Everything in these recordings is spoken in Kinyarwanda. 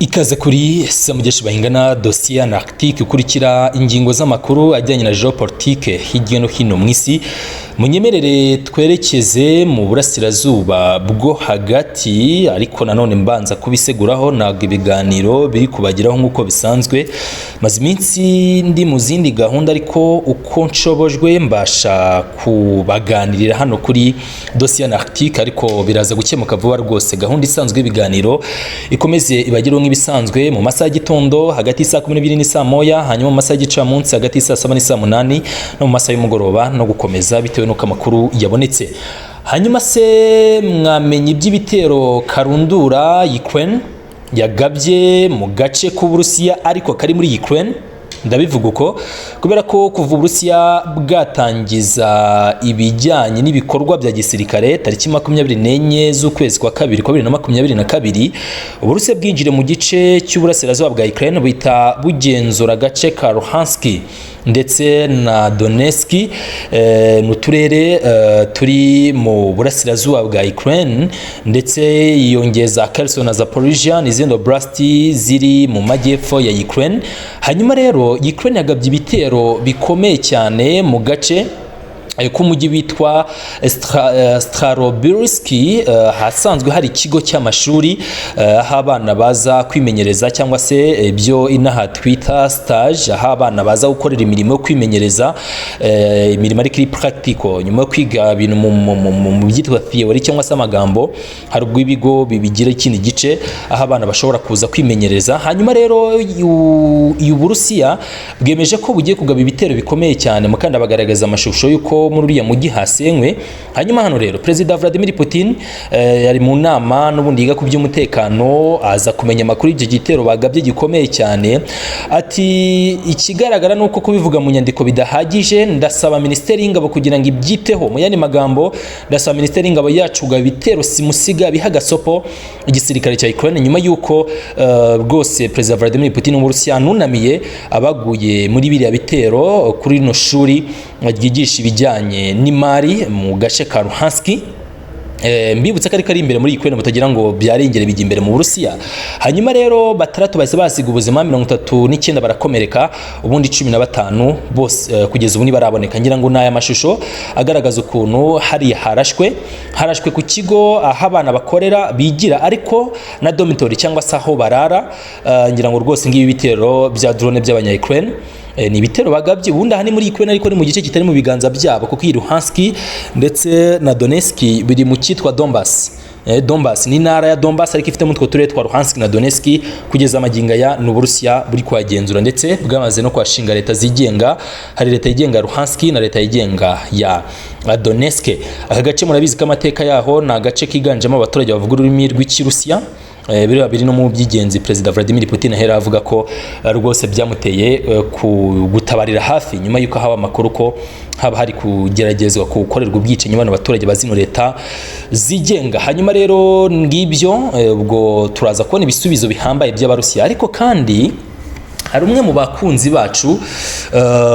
Ikaze kuri Semugeshi Bayingana, dosiye Antarctique. Ukurikira ingingo z'amakuru ajyanye na géopolitique hirya no hino mu isi. Munyemerere twerekeze mu burasirazuba bwo hagati, ariko nanone mbanza kubiseguraho, ntabwo ibiganiro biri kubageraho nk'uko bisanzwe. Maze iminsi ndi mu zindi gahunda, ariko uko nshobojwe mbasha kubaganirira hano kuri dosiye Antarctique, ariko biraza gukemuka vuba rwose. Gahunda isanzwe y'ibiganiro ikomeze ibagereho nk'ibisanzwe mu masaha y'igitondo hagati y'isaa 12 n'isaa 1, hanyuma mu masaha y'igicamunsi hagati y'isaa 7 n'isaa 8, no mu masaha y'umugoroba, no gukomeza bitewe n'uko amakuru yabonetse. Hanyuma se mwamenye iby'ibitero karundura Ukraine yagabye mu gace k'Uburusiya ariko kari muri Ukraine? Ndabivuga uko kubera ko kuva Uburusiya bwatangiza ibijyanye n'ibikorwa bya gisirikare tariki 24 z'ukwezi kwa kabiri kwa 2022, Uburusiya bwinjiriye mu gice cy'uburasirazuba bwa Ukraine, buhita bugenzura agace ka Luhansk ndetse na Donetsk, ni uturere turi mu burasirazuba bwa Ukraine, ndetse yiyongeza Kherson na Zaporizhia n'izindi oblast ziri mu majyepfo ya Ukraine. Hanyuma rero Ukraine yagabye ibitero bikomeye cyane mu gace k'umujyi witwa Starobirsk, hasanzwe hari ikigo cy'amashuri, aho abana baza kwimenyereza cyangwa se ibyo inaha twita stage, aho abana baza gukorera imirimo yo kwimenyereza, imirimo ariko iri practical, nyuma yo kwiga ibintu mu byitwa theory cyangwa se amagambo. Hari ubwo ibigo bibigira ikindi gice aho abana bashobora kuza kwimenyereza. Hanyuma rero Uburusiya bwemeje ko bugiye kugaba ibitero bikomeye cyane, mukanda bagaragaza amashusho y'uko muri uriya mujyi hasenywe. Hanyuma hano rero Perezida Vladimir Putin yari mu nama n'ubundi yiga ku by'umutekano, aza kumenya amakuru y'icyo gitero bagabye gikomeye cyane. Ati: "Ikigaragara ni uko kubivuga mu nyandiko bidahagije. Ndasaba Minisiteri y'Ingabo kugira ngo ibyiteho. Mu yandi magambo, ndasaba Minisiteri y'Ingabo yacu kugaba ibitero simusiga biha gasopo igisirikare cya Ukraine." Nyuma y'uko rwose Perezida Vladimir Putin w'Uburusiya anunamiye abaguye muri biriya bitero kuri rino shuri ryigisha ibijyanye n'imari mu gace ka Luhansk. Mbibutsa ko ariko ari imbere muri Ukraine, mutagira ngo byarengere bijya imbere mu Burusiya. Hanyuma rero batandatu bahise basiga ubuzima, 39 barakomereka, ubundi 15 bose kugeza ubu ntibaraboneka. Ngira ngo n'aya mashusho agaragaza ukuntu hariya harashwe ku kigo aho abana bakorera, bigira, ariko na dormitory cyangwa se aho barara. Ngira ngo rwose ngibi bitero bya drone by'abanya Ukraine. Ni ibitero bagabye ubundi aha ni muri Ukraine, ariko ni mu gice kitari mu biganza byabo, kuko iyi Luhansk ndetse na Donetsk biri mu cyitwa Donbass. Donbass ni intara ya Donbass, ariko ifitemo utwo turere twa Luhansk na Donetsk. Kugeza amagingo aya ni Uburusiya buri kuhagenzura, ndetse bwamaze no kuhashinga leta zigenga. Hari leta yigenga ya Luhansk na leta yigenga ya Donetsk. Aka gace murabizi ko amateka yaho ni agace kiganjemo abaturage bavuga ururimi rw'Ikirusiya. Biriya biri no mu by'ingenzi Perezida Vladimir Putin ahera avuga ko rwose byamuteye gutabarira hafi nyuma y'uko haba amakuru ko haba hari kugeragezwa gukorerwa ubwicanyi bano baturage ba zino leta zigenga. Hanyuma rero ngibyo, ubwo turaza kubona ibisubizo bihambaye by'Abarusiya. Ariko kandi hari umwe mu bakunzi bacu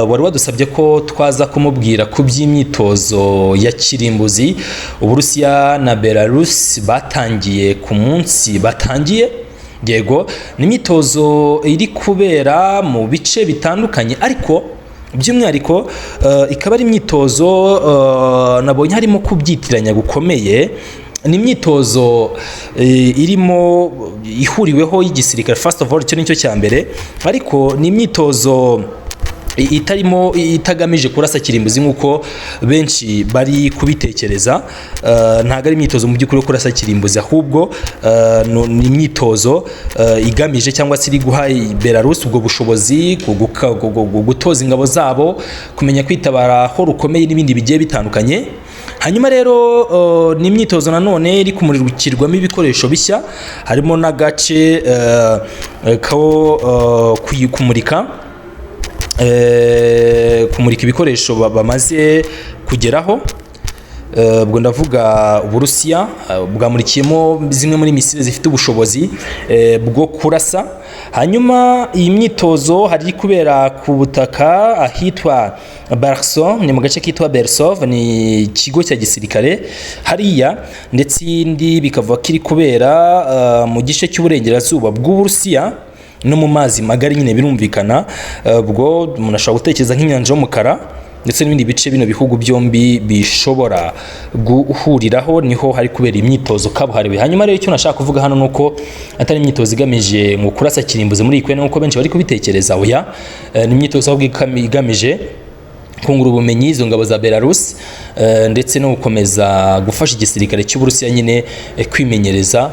wari wadusabye ko twaza kumubwira ku by'imyitozo ya kirimbuzi Uburusiya na Belarus batangiye ku munsi batangiye. Yego, ni imyitozo iri kubera mu bice bitandukanye, ariko by'umwihariko ikaba ari imyitozo nabonye harimo kubyitiranya gukomeye. Ni imyitozo irimo ihuriweho y'igisirikare, first of all, icyo nicyo cya mbere, ariko ni imyitozo itarimo, itagamije kurasa kirimbuzi nk'uko benshi bari kubitekereza. Ntabwo ari imyitozo mu by'ukuri yo kurasa kirimbuzi, ahubwo ni imyitozo igamije cyangwa se iri guha Belarus ubwo bushobozi, gutoza ingabo zabo kumenya kwitabara aho rukomeye n'ibindi bigiye bitandukanye. Hanyuma rero ni imyitozo nanone iri kumurikirwamo ibikoresho bishya, harimo n'agace ko kumurika ibikoresho bamaze kugeraho. Ubwo ndavuga Uburusiya bwamurikiyemo zimwe muri misile zifite ubushobozi bwo kurasa. Hanyuma iyi myitozo hari iri kubera ku butaka ahitwa Barsov, ni mu gace kitwa Bersov, ni ikigo cya gisirikare hariya, ndetse indi bikavuga ko iri kubera mu gice cy'uburengerazuba bw'Uburusiya no mu mazi magari nyine birumvikana. Ubwo umuntu ashobora gutekereza nk'inyanja y'umukara ndetse n'ibindi bice bino bihugu byombi bishobora guhuriraho, niho hari kubera imyitozo kabuhariwe. Hanyuma rero icyo nashaka kuvuga hano nuko atari imyitozo igamije ngo kurasa kirimbuzi muri Ukraine nkuko benshi bari kubitekereza, oya. Ni imyitozo ahubwo igamije kungura ubumenyi izo ngabo za Belarus, ndetse no gukomeza gufasha igisirikare cy'Uburusiya nyine kwimenyereza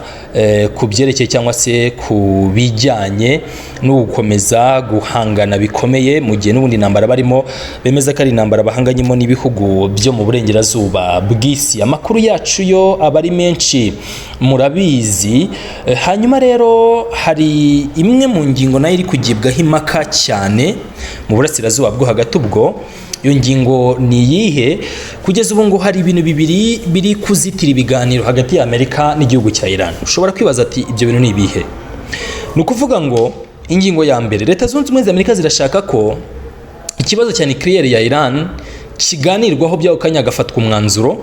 ku byerekeye cyangwa se ku bijyanye no gukomeza guhangana bikomeye, mu gihe n'ubundi intambara barimo bemeza ko ari intambara bahanganyemo n'ibihugu byo mu burengerazuba bw'isi. Amakuru yacu yo aba ari menshi, murabizi. Hanyuma rero hari imwe mu ngingo nayo iri kugibwaho impaka cyane mu burasirazuba bwo hagati. Ubwo iyo ngingo ni iyihe? Kugeza ubu ngo hari ibintu bibiri biri kuzitira ibiganiro hagati ya Amerika n'igihugu cya Iran. Ushobora kwibaza ati: "Ibyo bintu ni ibihe?" Ni ukuvuga ngo ingingo ya mbere, Leta Zunze Ubumwe za Amerika zirashaka ko ikibazo cya nucléaire ya Iran kiganirwaho by'ako kanya, hagafatwa umwanzuro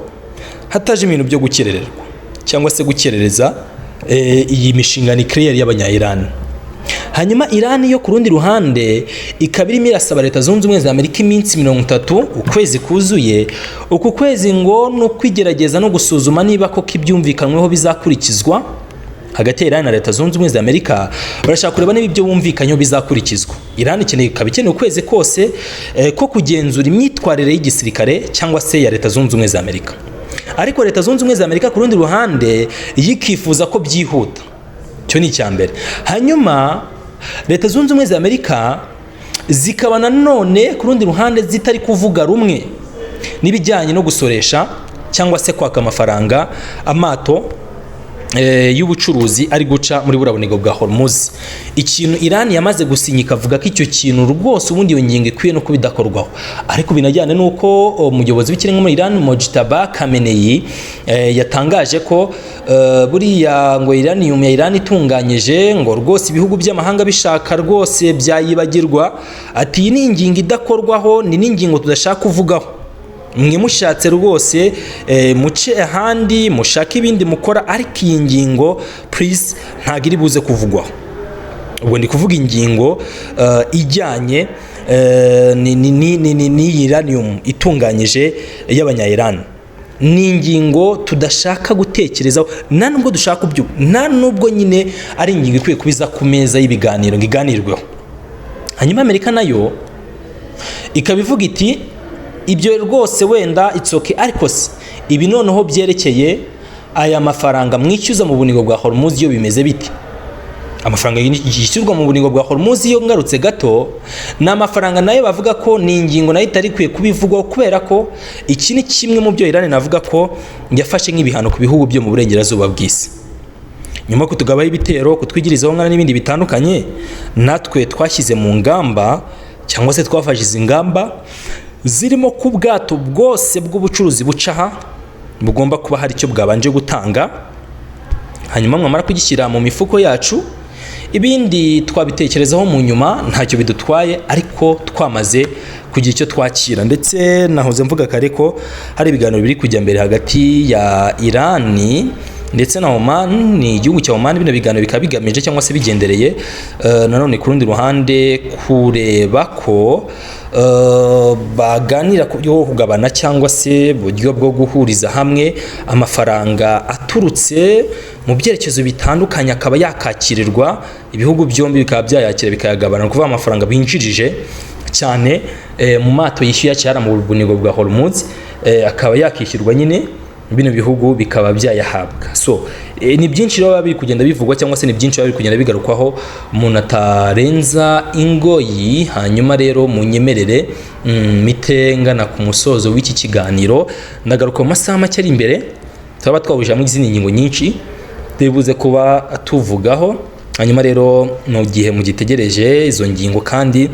hataje ibintu byo gukerererwa cyangwa se gukerereza iyi mishinga nucléaire y'abanya-Iran. Hanyuma Iran yo ku rundi ruhande ikaba irimo irasaba Leta Zunze Ubumwe za Amerika iminsi 30, ukwezi kuzuye. Uku kwezi ngo ni ukwigerageza no gusuzuma niba koko ibyumvikanyweho bizakurikizwa hagati ya Iran na Leta Zunze Ubumwe za Amerika. Barashaka kureba niba ibyo bumvikanyeho bizakurikizwa. Iran ikeneye, ikaba ikeneye ukwezi kose ko kugenzura imyitwarire y'igisirikare cyangwa se ya Leta Zunze Ubumwe za Amerika, ariko Leta Zunze Ubumwe za Amerika ku rundi ruhande yikifuza ko byihuta. Icyo ni icya mbere. Hanyuma Leta Zunze Ubumwe za Amerika zikaba nanone ku rundi ruhande zitari kuvuga rumwe n'ibijyanye no gusoresha cyangwa se kwaka amafaranga amato y'ubucuruzi ari guca muri buriya bunigo bwa Hormuz, ikintu Iran yamaze gusinya, ikavuga ko icyo kintu rwose ubundi iyo ngingo ikwiye no kuba idakorwaho. Ariko binajyane n'uko umuyobozi w'ikirenga muri Iran, Mojtaba Khamenei, yatangaje ko buriya ngo uranium ya Iran itunganyije ngo rwose ibihugu by'amahanga bishaka rwose byayibagirwa. Ati: "Iyi ni ingingo idakorwaho, ni n'ingingo tudashaka kuvugaho. Mwe mushatse rwose muce ahandi mushake ibindi mukora, ariko iyi ngingo please ntabwo iri buze kuvugwaho." Ubwo ndi kuvuga ingingo ijyanye n'iyi uranium itunganyije y'abanya-Iran. Ni ingingo tudashaka gutekerezaho, nta nubwo dushaka kubyumva, nta nubwo nyine ari ingingo ikwiye kubiza ku meza y'ibiganiro ngo iganirweho. Hanyuma Amerika nayo ikaba ivuga iti: "Ibyo rwose wenda it's okay, ariko se ibi noneho byerekeye aya mafaranga mwishyuza mu bunigo bwa Hormuz yo bimeze bite?" Amafaranga yishyurwa mu bunigo bwa Hormuz yo, ngarutse gato, ni amafaranga nayo bavuga ko ni ingingo nayo itari ikwiye kubivugwaho, kubera ko iki ni kimwe mu byo Iran navuga ko yafashe nk'ibihano ku bihugu byo mu burengerazuba bw'isi nyuma yo kutugabaho ibitero, kutwigirizaho nkana n'ibindi bitandukanye. Natwe twashyize mu ngamba cyangwa se twafashe izi ngamba zirimo ko ubwato bwose bw'ubucuruzi buca aha bugomba kuba hari icyo bwabanje gutanga, hanyuma mwamara kugishyira mu mifuko yacu, ibindi twabitekerezaho mu nyuma, ntacyo bidutwaye, ariko twamaze kugira icyo twakira. Ndetse nahoze mvuga kare ko hari ibiganiro biri kujya mbere hagati ya Irani ndetse na Oman, ni igihugu cya Oman. Bino biganiro bikaba bigamije cyangwa se bigendereye nanone ku rundi ruhande kureba ko baganira ku buryo bwo kugabana cyangwa se uburyo bwo guhuriza hamwe amafaranga aturutse mu byerekezo bitandukanye, akaba yakakirirwa ibihugu byombi bikaba byayakira bikayagabana. Ni ukuvuga amafaranga binjirije cyane mu mato yishyuye cyara mu bunigo bwa Hormuz, akaba yakishyurwa nyine bino bihugu bikaba byayahabwa. So ni byinshi rero biba biri kugenda bivugwa cyangwa se ni byinshi biba biri kugenda bigarukwaho umuntu atarenza ingoyi. Hanyuma rero munyemerere mite ngana ku musozo w'iki kiganiro. Ndagaruka mu masaha make ari imbere, turaba twahuje hamwe izindi ngingo nyinshi turibuze kuba tuvugaho. Hanyuma rero mu gihe mugitegereje izo ngingo kandi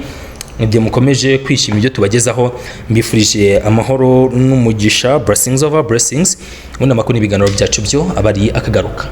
Igihe mukomeje kwishima ibyo tubagezaho, mbifurije amahoro n'umugisha, blessings over blessings. Ubundi amakuru n'ibiganiro byacu byo aba ari akagaruka.